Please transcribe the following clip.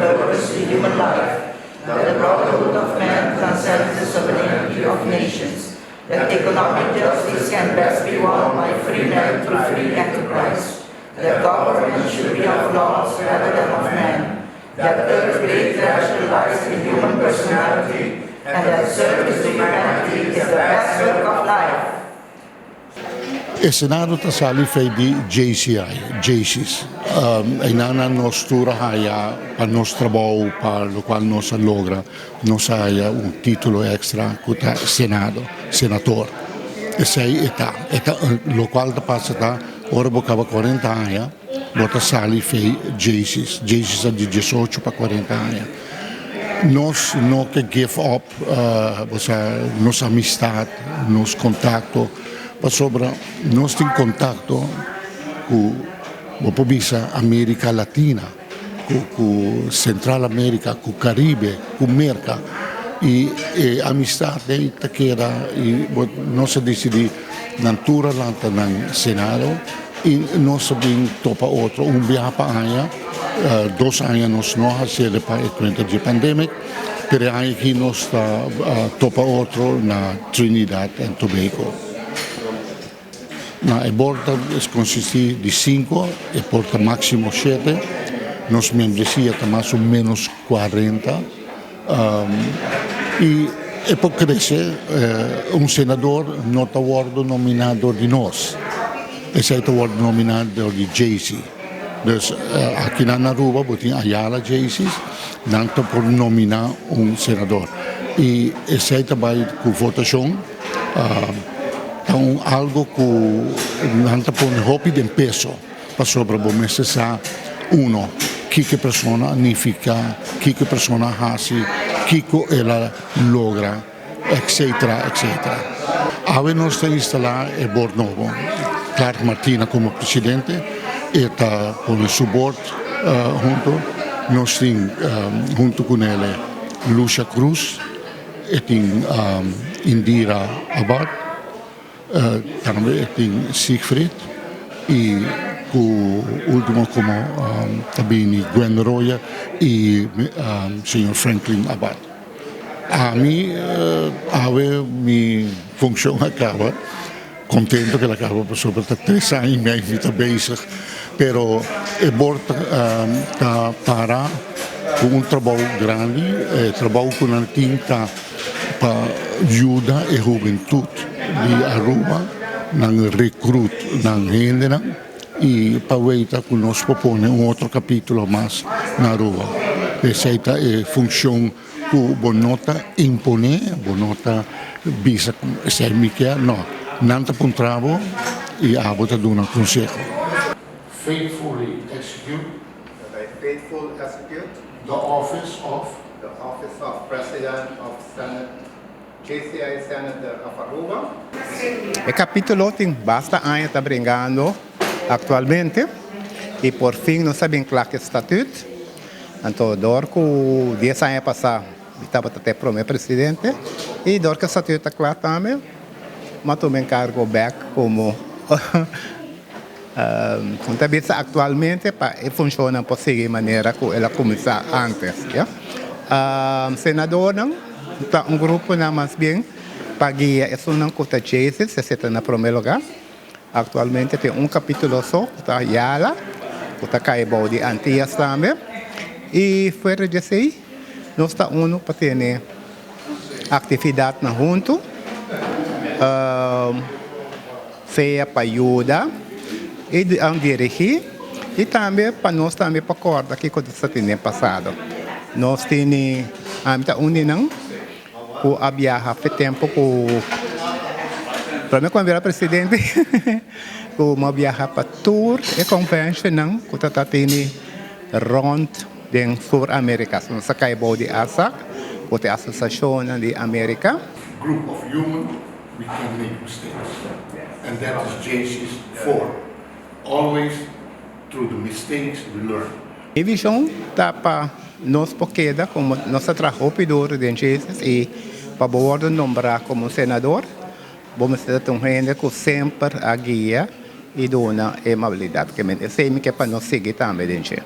purpose to human life, that the brotherhood of man transcends the sovereignty of nations, that economic justice can best be won by free men through free enterprise, that government should be of laws rather than of men, that earth's great treasure lies in human personality, and that service to humanity is the best work of life. E Senado ta sali fei di JCI, Jaycees. Einan nos tur a haya pa nos trabou, pa locual nos a logra, nos a haya un titulo extra cu ta Senado, Senator. Esey e ta. E ta locual ta pasa ta ora bo caba 40 aña, bo ta sali fei Jaycees. Jaycees ta di 18 pa 40 aña. Nos no ke give up, bo sa, nos amistad, nos contacto, pasobra nos tin contacto cu, bo por bisa, America Latina, cu Central America, cu Caribe, cu Merca, y e amistad ei ta keda y nos a dicidi nan tur a lanta nan Senado y nos a bin topa otro un biaha pa aña. 2 aña nos no a haci pa e cuenta di pandemic, pero e aña aki nos ta topa otro na Trinidad and Tobago. Na e board ta consisti di 5, e por ta maximo 7. Nos membresia ta mas o menos 40. Y e por crece, un senador no ta wordo nomina door di nos. Esey ta wordo nomina door di JC. Dus aki na Aruba, bo tin Ayala Jaycees, nan ta por nomina un senador. Y esey ta bay cu votacion, ta un algo cu nan ta pone hopi den peso pasobra bo mester sa uno kiko persona nifica, kiko persona haci, kiko el a logra, etc., etc. Awe nos ta instala e board nobo. Clark Martina como presidente, e ta pone su board hunto. Nos tin hunto cu ne Lucia Cruz, e tin Indira Abad, tambe tin Siegfried y cu ultimo como tambe Gwen Roya y señor Franklin Abad. Ami, awe mi funcion a caba, contento cu el a caba pasobra ta 3 aña y mei mi ta bezig, pero e board ta para cu un trabou grandi, e trabou cu nan tin ta pa yuda e hubentud di Aruba, nan recruit nan hendenan y pa weta cu nos por pone un otro capitulo mas na Aruba. Esey ta e funcion cu bo no ta impone, bo no ta bisa esey mi kier, no. Nan ta puntra bo y abo ta duna conseho. Faithfully execute That I faithfully execute the office of the office of President of Senate, JCI Senator of Aruba. E capitulo tin basta aña ta bringando actualmente y por fin nos a bin cla cu e statuut. Anto, door cu 10 aña pasa, tabata e prome presidente y door cu e statuut ta cla tambe, m'a tuma encargo back como um, actualmente pa funciona pa sigui manera cu el a cuminsa antes. Ja? Senador ta un grupo na mas bien pa guia e un cu ta Jaycees, ta na prome lugar. Actualmente tin un capitulo so, ta Yala, cu ta cay bou di Antillas tambe. Y fuera di esey, nos ta uno pa tene actividad na hunto, sea pa yuda y dirigi y tambe pa nos tambe pa corda kico nos tin pasado. Nos tin un di cu a biaha fe tempo cu pa mi cuando era presidente cu m'a biaha pa tur e convention nan cu ta tene rond den Sur America. So, nos a cay bou di ASAC, cu ta Asociacion di America. Group of human, we can make mistakes. And that is Jaycees for. Always through the mistakes we learn. E vision ta pa nos por keda como nos a traha hopi duro den Jaycees y pa wordo nombra como senador, bo mester ta un hende cu semper a guia y duna amabilidad. Cu esey mi kier pa nos sigui tambe den dje.